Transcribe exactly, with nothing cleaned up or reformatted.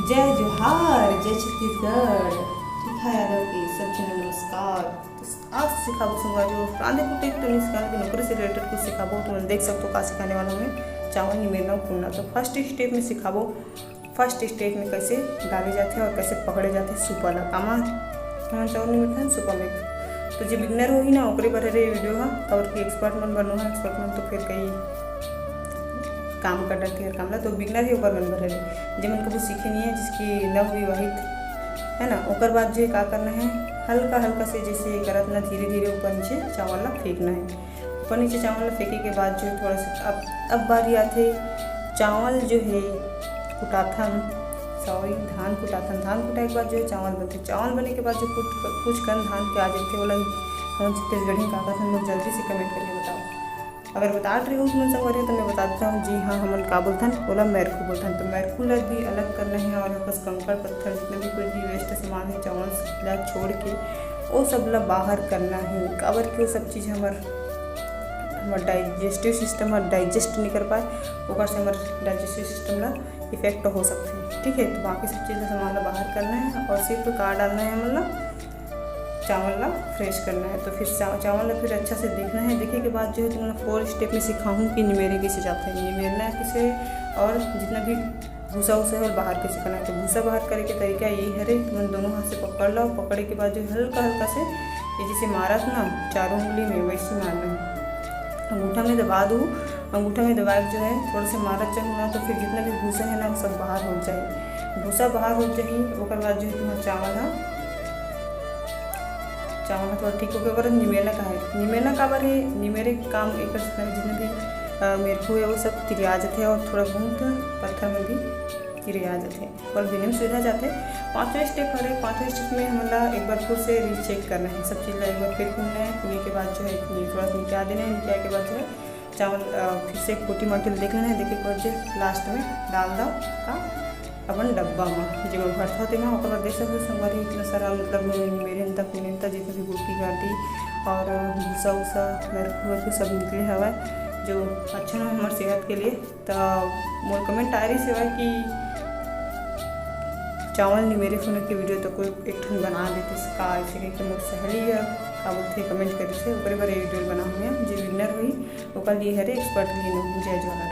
जय जोहार, जय छत्तीसगढ़। रेखा यादव के सब झन ल नमस्कार। तो आज सिखाबो संगवारी हो, रांधे कुटे तो नहीं सिखाबो, लेकिन ओकरे से related कुछ सिखाबो। तो मन देख सकते हो का सिखाने वाला हूँ मैं, चावल निमेरना फूलना। तो first step में सिखाबो, first step में कैसे डाले जाते हैं और कैसे पकड़े जाते हैं सूपा ला। कामा हमन चावल निमेरथन सूपा में। तो जे beginner होही ना, ओकरे बर हरे video हा, काबर कि expert मन बर नोहे, expert मन तो फिर कई काम कर डरथे हर काम ला, तो beginner ही ओकर मन बर हरे, जेमन कभू सीखे नहीं है, जिसकी नव विवाहित है ना, ओकर बाद जो है का करना है, हल्का हल्का से जैसे ये करत ना, धीरे धीरे ऊपर नीचे चावल ला फेंकना है। ऊपर नीचे चावल ला फेंके के बाद जो है थोड़ा सा अब अब बारी आथे चावल जो है कुटाथन, सॉरी, धान कुटाथन। धान कुटाए के बाद जो है चावल बनथे। चावल बने के बाद जो कुछ कुछ कन धान के आ जाथे, ओला हमन छत्तीसगढ़ी में का कथन, मोर जल्दी से comment करके बताओ। अगर बतात रहे हो तुमन संगवारी हो, तो मैं बता देता हूँ, जी हाँ, हमन का बोलथन, ओला मैरखू बोलथन। तो मैरखू ला भी अलग करना है और हमर कंकड़ पत्थर, जितना भी कुछ भी waste सामान है चावल ला छोड़ के, वो सब ला बाहर करना है। काबर कि वो सब चीज़ हमर हमर digestive system हर digest नहीं कर पाए, ओकर से हमर digestive system ला effect हो सकथे। ठीक है, तो बाकी सब चीज़ ला, सामान ला बाहर करना है और सिर्फ का डालना है, हमन ला चावल ला fresh करना है। तो फिर चा-, चावल ला फिर अच्छा से देखना है। देखे के बाद जो है तुमन ला four step में सिखाहूँ कि निमेरे कैसे जाता है, निमेरना है कैसे, और जितना भी भूसा उसा है बाहर कैसे करना है। तो भूसा बाहर करे के तरीका यही हरे, तुमन दोनों हाथ से पकड़ लो। पकड़े के बाद जो हल्का हल्का से ये जैसे मारत ना चारों उंगली में, वैसे मारना है। अंगूठा में दबा दो, अंगूठा में दबा के जो है थोड़ा से मारत जाहू ना, तो फिर जितना भी भूसा है ना, वो सब बाहर हो जाए। भूसा बाहर हो जाही, ओकर बाद जो है तुम्हारा चावल है, चावल ह थोड़ा ठीक होके ओकर निमेरना का है। निमेरना काबर है? निमेरे काम एकर जितना भी, जितना भी, अ, मेरखू है, वो सब तिरिया जाथे और थोड़ा बहुत पत्थर में भी तिरिया जाथे और बिने में सुलझा जाथे। पाँचवा step हरे, पाँचवा step में हमन ला एक बार फिर से recheck करना है, सब चीज़ ला एक बार फिर पुनना है। पुने के बाद जो है थोड़ा सा निकाल देना है, निकाल के बाद जो है चावल, अ, फिर से एक कोटी माटी ल देख लेना है। देखे के बाद जे last में डाल दो का अपन डब्बा में, जेमा भरथो तेमा। ओकर बाद देख सकते हो संगवारी, इतना सारा, मतलब, मेरे अंता, पुने अंता, जितना भी गोटी गाटी और भूसा उसा, मेरखू वेरखू सब निकले हवय, जो अच्छा ना हमारे सेहत के लिए। तो मोर comment आ रही सेवा कि चावल निमेरे फूने के video तो कोई एक ठन बना देते का, ऐसे कह के मोर सहेली या का बोलते comment करी से, ओकरे बर ये video बनाऊँ मैं। जे winner हुई ओकर लिए हरे, expert लिए नहीं। जय जोहार।